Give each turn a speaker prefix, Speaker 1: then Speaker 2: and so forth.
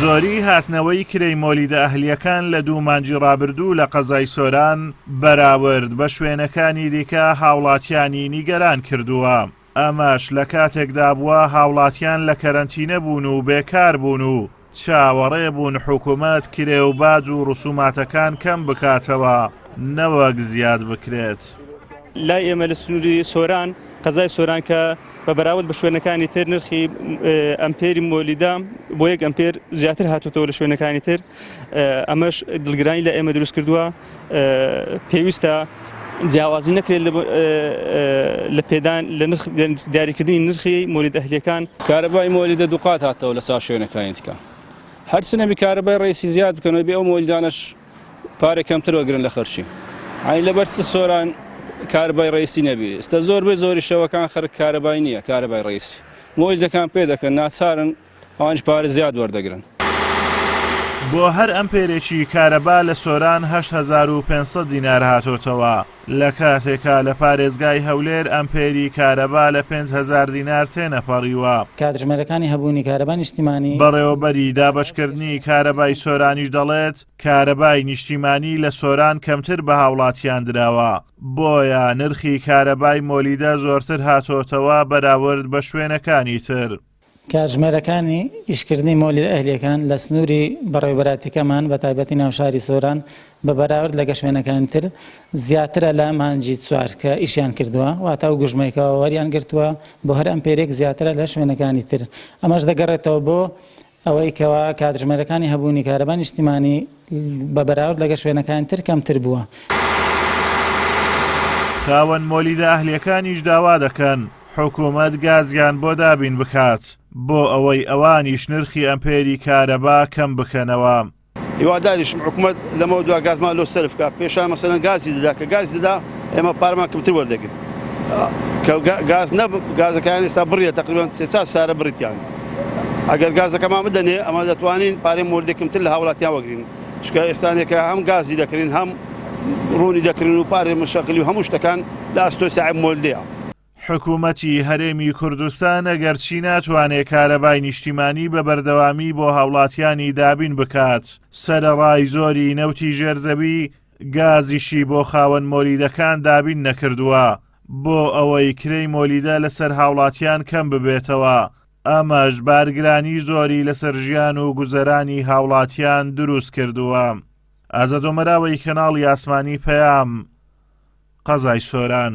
Speaker 1: زۆری هاتنەوەی کرێی مۆلیدە ئەهلییەکان لە دوو مانگی ڕابردوو لە قەزای سۆران بەراورد بە شوێنەکانی دیکە هاوڵاتیانی نیگەران کردووە. ئەمەش لە کاتێکدا بووە هاوڵاتیان لە کەرەنتینە بوون و بێکار بوون و چاوەڕێ بوون حکومەت کرێ و باج و ڕسوماتەکان کەم بکاتەوە نەوەک زیاد بکرێت.
Speaker 2: لای ئێمە لە سنووری سۆران، قەزای سۆران کە بە بەراورد بە شوێنەکانی تر نرخی ئەمپێری مۆلیدە بۆ یەک ئەمپێر زیاتر هاتووەتەوە لە شوێنەکانی تر، ئەمەش دڵگرانی لە ئێمە دروست کردووە. پێویستە جیاوازی نەکرێت لە پێدان لە نرخ دیاریکردنی نرخی مۆلید ئەهلیەکان.
Speaker 3: کارەبای مۆلیدە دووقات هاتەوە لە چاو شوێنەکانی دیکە هەرچ نەبی کارەبای ڕئیسی زیاد بکەنەوە بێ ئەو مۆلیدانەش پارە کەمتر وەگرن لە خەرچی ئەی لەبەر چ سۆران کارەبای ڕئیسی نەبی ئێستا زۆربەی زۆری شەوەکان خەرک کارەبای نییە کارەبای ڕئیسی مۆلیدەکان پێ دەکەن ناچارن ئەوانیش پارە زیاد وەردەگرن.
Speaker 1: بۆ هەر ئەمپێرێکی کارەبا لە سۆران 8500 دینار هاتۆتەوە، لە کاتێکا لە پارێزگای هەولێر ئەمپێری کارەبا لە 5000 دینار تێنەپەڕیوە.
Speaker 4: کاتژمێرەکانی هەبوونی کارەبای نیشتیمانی.
Speaker 1: بەڕێوەبەری دابەشکردنی کارەبای سۆرانیش دەڵێت، کارەبای نیشتیمانی لە سۆران کەمتر بە هاوڵاتیان دراوە، بۆیە نرخی کارەبای مۆلیدە زۆرتر هاتۆتەوە بەراورد بە شوێنەکانی تر.
Speaker 4: کاتژمێرەکانی ئیشکردنی مۆلیدە ئەهلییەکان لە سنووری بەڕێوەبەرایەتیەکەمان بە تایبەتی ناو شاری سۆران بە بەراورد لەگە شوێنەکانی تر زیاترە لە مانگی چوار کە ئیشیان کردووە واتە ئەو گوژمەی کە وەریان گرتووە بۆ هەر ئەمپێرێک زیاترە لە شوێنەکانی تر ئەمەش دەگەڕێتەوە بۆ ئەوەی کەوا کاتژمێرەکانی هەبوونی کارەبا نیشتیمانی بە بەراورد لەگە شوێنەکانی تر کەمتر بووە.
Speaker 1: خاوەن مۆلیدە ئەهلیەکانیش داوا دەکەن حکومەت گازیان بۆ دابین بکات بۆ ئەوەی ئەوانیش نرخی ئەمپێری کارەبا کەم بکەنەوە.
Speaker 5: هیواداریشم حکومەت لەمەو دوا گازمان لۆ سەرف کا پێشان مەسەلەن گازی دەدا کە گازی دەدا ئێمە پارەمان کەمتر وەردەگرت کە گاز نە گازەکان ئێستا بڕیە تقریبا سێ چار سارە بڕیتیان ئەگەر گازەکەمان بدەنێ ئەمە دەتوانین پارەی مۆردی کەمتر لە هاوڵاتیان وەگرین چونکە ئێستانێکە هەم گازی دەکرین هەم ڕوونی دەکرین و پارەی مشەغلی و هەموو شتەکان لە ئەستۆی ساحێب مۆلدەیە.
Speaker 1: حکومەتی هەرێمی کوردستان ئەگەرچی ناتوانێ کارەبای نیشتیمانی بە بەردەوامی بۆ هاوڵاتیانی دابین بکات، سەرەڕای زۆری نەوتی ژێر زەوی، گازیشی بۆ خاوەن مۆلیدەکان دابین نەکردووە، بۆ ئەوەی کرێی مۆلیدە لەسەر هاوڵاتیان کەم ببێتەوە، ئەمەش بارگرانی زۆری لەسەر ژیان و گوزەرانی هاوڵاتیان دروست کردووە. ئازاد ئۆمەراوەی کەناڵی ئاسمانی پەیام، قەزای سۆران.